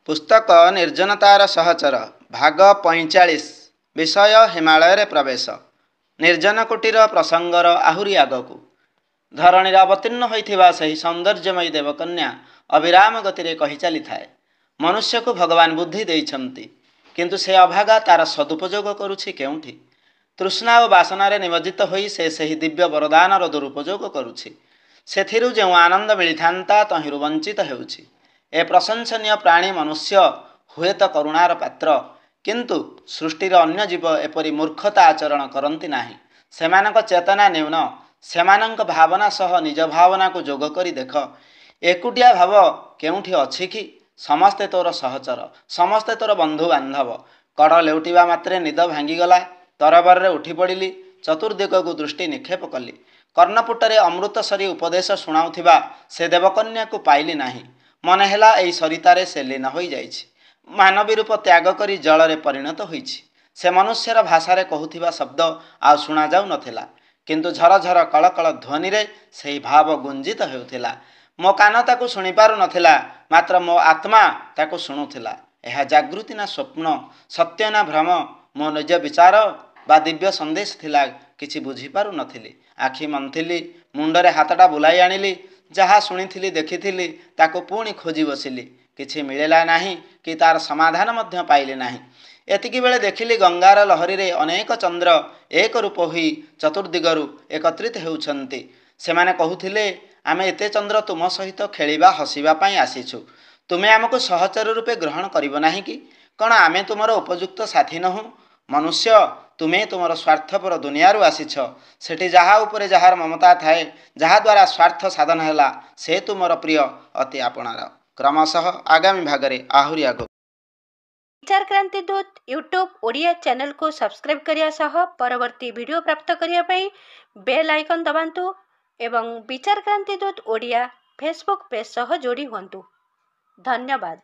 ପୁସ୍ତକ ନିର୍ଜନତାର ସହଚର, ଭାଗ 45, ବିଷୟ ହିମାଳୟରେ ପ୍ରବେଶ। ନିର୍ଜନ କୁଟୀର ପ୍ରସଙ୍ଗର ଆହୁରି ଆଗକୁ। ଧରଣୀରେ ଅବତୀର୍ଣ୍ଣ ହୋଇଥିବା ସେହି ସୌନ୍ଦର୍ଯ୍ୟମୟୀ ଦେବକନ୍ୟା ଅବିରାମ ଗତିରେ କହି ଚାଲିଥାଏ, ମନୁଷ୍ୟକୁ ଭଗବାନ ବୁଦ୍ଧି ଦେଇଛନ୍ତି, କିନ୍ତୁ ସେ ଅଭାଗା ତାର ସଦୁପଯୋଗ କରୁଛି କେଉଁଠି? ତୃଷ୍ଣା ଓ ବାସନାରେ ନିମଜ୍ଜିତ ହୋଇ ସେ ସେହି ଦିବ୍ୟ ବରଦାନର ଦୁରୁପଯୋଗ କରୁଛି। ସେଥିରୁ ଯେଉଁ ଆନନ୍ଦ ମିଳିଥାନ୍ତା, ତହିଁରୁ ବଞ୍ଚିତ ହେଉଛି। ଏ ପ୍ରଶଂସନୀୟ ପ୍ରାଣୀ ମନୁଷ୍ୟ ହୁଏତ କରୁଣାର ପାତ୍ର, କିନ୍ତୁ ସୃଷ୍ଟିର ଅନ୍ୟ ଜୀବ ଏପରି ମୂର୍ଖତା ଆଚରଣ କରନ୍ତି ନାହିଁ। ସେମାନଙ୍କ ଚେତନା ନ୍ୟୁନ। ସେମାନଙ୍କ ଭାବନା ସହ ନିଜ ଭାବନାକୁ ଯୋଗ କରି ଦେଖ। ଏକୁଟିଆ ଭାବ କେଉଁଠି ଅଛି କି? ସମସ୍ତେ ତୋର ସହଚର, ସମସ୍ତେ ତୋର ବନ୍ଧୁବାନ୍ଧବ। କଡ଼ ଲେଉଟିବା ମାତ୍ରେ ନିଦ ଭାଙ୍ଗିଗଲା। ତରବରରେ ଉଠି ପଡ଼ିଲି। ଚତୁର୍ଦିଗକୁ ଦୃଷ୍ଟି ନିକ୍ଷେପ କଲି। କର୍ଣ୍ଣପୁଟରେ ଅମୃତ ସରି ଉପଦେଶ ଶୁଣାଉଥିବା ସେ ଦେବକନ୍ୟାକୁ ପାଇଲି ନାହିଁ। ମନେ ହେଲା, ଏଇ ସରିତାରେ ସେ ଲୀନ ହୋଇଯାଇଛି। ମାନବୀ ରୂପ ତ୍ୟାଗ କରି ଜଳରେ ପରିଣତ ହୋଇଛି। ସେ ମନୁଷ୍ୟର ଭାଷାରେ କହୁଥିବା ଶବ୍ଦ ଆଉ ଶୁଣାଯାଉ ନଥିଲା, କିନ୍ତୁ ଝରଝର କଳକଳ ଧ୍ୱନିରେ ସେହି ଭାବ ଗୁଞ୍ଜିତ ହେଉଥିଲା। ମୋ କାନ ତାକୁ ଶୁଣିପାରୁ ନଥିଲା, ମାତ୍ର ମୋ ଆତ୍ମା ତାକୁ ଶୁଣୁଥିଲା। ଏହା ଜାଗୃତି ନା ସ୍ୱପ୍ନ, ସତ୍ୟ ନା ଭ୍ରମ, ମୋ ନିଜ ବିଚାର ବା ଦିବ୍ୟ ସନ୍ଦେଶ ଥିଲା, କିଛି ବୁଝିପାରୁ ନଥିଲି। ଆଖି ମନ୍ଥିଲି, ମୁଣ୍ଡରେ ହାତଟା ବୁଲାଇ ଆଣିଲି। ଯାହା ଶୁଣିଥିଲି, ଦେଖିଥିଲି, ତାକୁ ପୁଣି ଖୋଜି ବସିଲି। କିଛି ମିଳିଲା ନାହିଁ କି ତାର ସମାଧାନ ମଧ୍ୟ ପାଇଲି ନାହିଁ। ଏତିକି ବେଳେ ଦେଖିଲି, ଗଙ୍ଗାର ଲହରୀରେ ଅନେକ ଚନ୍ଦ୍ର ଏକ ରୂପ ହୋଇ ଚତୁର୍ଦିଗରୁ ଏକତ୍ରିତ ହେଉଛନ୍ତି। ସେମାନେ କହୁଥିଲେ, ଆମେ ଏତେ ଚନ୍ଦ୍ର ତୁମ ସହିତ ଖେଳିବା, ହସିବା ପାଇଁ ଆସିଛୁ। ତୁମେ ଆମକୁ ସହଚର ରୂପେ ଗ୍ରହଣ କରିବ ନାହିଁ କି? କ'ଣ ଆମେ ତୁମର ଉପଯୁକ୍ତ ସାଥୀ ନୋହୁଁ? ମନୁଷ୍ୟ, ତୁମେ ତୁମର ସ୍ୱାର୍ଥପର ଦୁନିଆରୁ ଆସିଛ। ସେଠି ଯାହା ଉପରେ ଯାହାର ମମତା ଥାଏ, ଯାହାଦ୍ୱାରା ସ୍ୱାର୍ଥ ସାଧନ ହେଲା, ସେ ତୁମର ପ୍ରିୟ, ଅତି ଆପଣାର। କ୍ରମଶଃ ଆଗାମୀ ଭାଗରେ ଆହୁରି ଆଗକୁ। ବିଚାର କ୍ରାନ୍ତି ଦୂତ ୟୁଟ୍ୟୁବ୍ ଓଡ଼ିଆ ଚ୍ୟାନେଲକୁ ସବସ୍କ୍ରାଇବ୍ କରିବା ସହ ପରବର୍ତ୍ତୀ ଭିଡ଼ିଓ ପ୍ରାପ୍ତ କରିବା ପାଇଁ ବେଲ୍ ଆଇକନ୍ ଦବାନ୍ତୁ ଏବଂ ବିଚାର କ୍ରାନ୍ତି ଦୂତ ଓଡ଼ିଆ ଫେସବୁକ୍ ପେଜ୍ ସହ ଯୋଡ଼ି ହୁଅନ୍ତୁ। ଧନ୍ୟବାଦ।